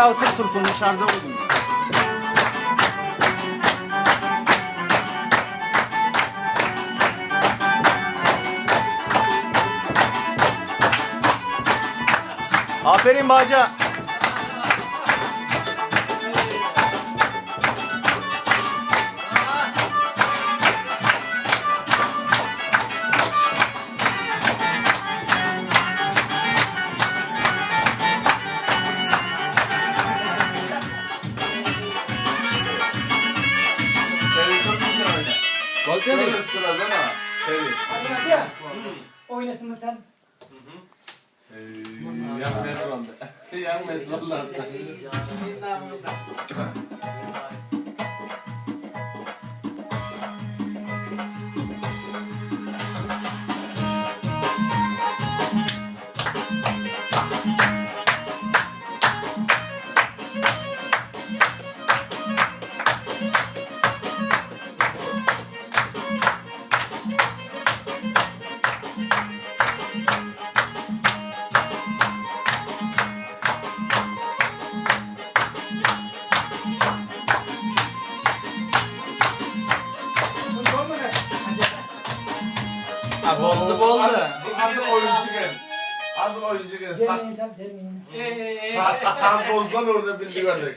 otur tulpuny şarja goýdum. Aferin Baca. Oýnasyn sen. Boldy boldy. Adyl oýunçy gel. Adyl oýunçy gel. Jermini çal, jermini. Saz bozdan orada bildi gördük.